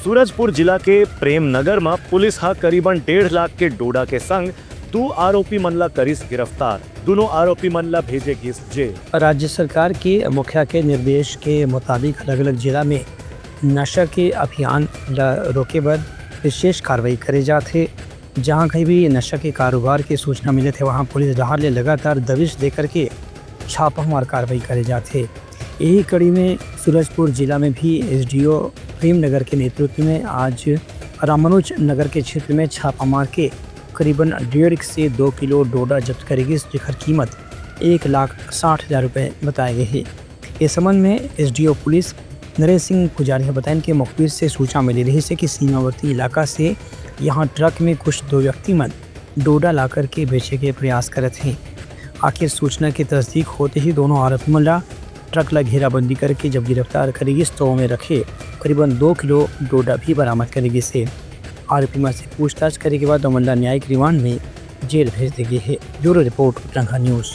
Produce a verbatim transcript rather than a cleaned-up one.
सूरजपुर जिला के प्रेम नगर म पुलिस ह करीबन डेढ़ लाख के डोडा के संग दू आरोपी मन ला करिस गिरफ्तार। दुनों आरोपी मन ला भेजे गिस जेल। राज्य सरकार के मुखिया के निर्देश के मुताबिक अलग-अलग जिला में नशा के अभियान ला रोके बर विशेष कार्रवाई करे जात हे। जहां कहीं भी नशा के कारोबार के सूचना मिलत हे, वहां पुलिस डहार ले लगातार दबिश देकर के छापामार कार्रवाई करे जात हे। यही कड़ी में सूरजपुर जिला में भी एसडीओ प्रेम नगर के नेतृत्व में आज रामानुज नगर के क्षेत्र में छापा मार के करीबन डेढ़ से दो किलो डोडा जब्त करे गिस, जेकर कीमत एक लाख साठ हजार रुपए बताए गए हे। इस संबंध में एसडीओ पुलिस नरेश सिंह पुजारी ह बताइन कि मुखबिर से सूचना मिले रहिस हे कि सीमावर्ती इलाका से यहाँ ट्रक में कुछ दो व्यक्ति मन डोडा लाकर के बेचे के प्रयास करत हे। आखिर सूचना के तस्दीक होते ही दोनों आरोपी मन ला ट्रक ला घेराबंदी करके जब गिरफ्तार करे गिस, तो ओमे रखे करीबन दो किलो डोडा भी बरामद करे गिस हे। आरोपी मन से पूछताछ करे के बाद ओमन ला न्यायिक रिमांड में जेल भेज दे गे हे। ब्यूरो रिपोर्ट, रंगा न्यूज।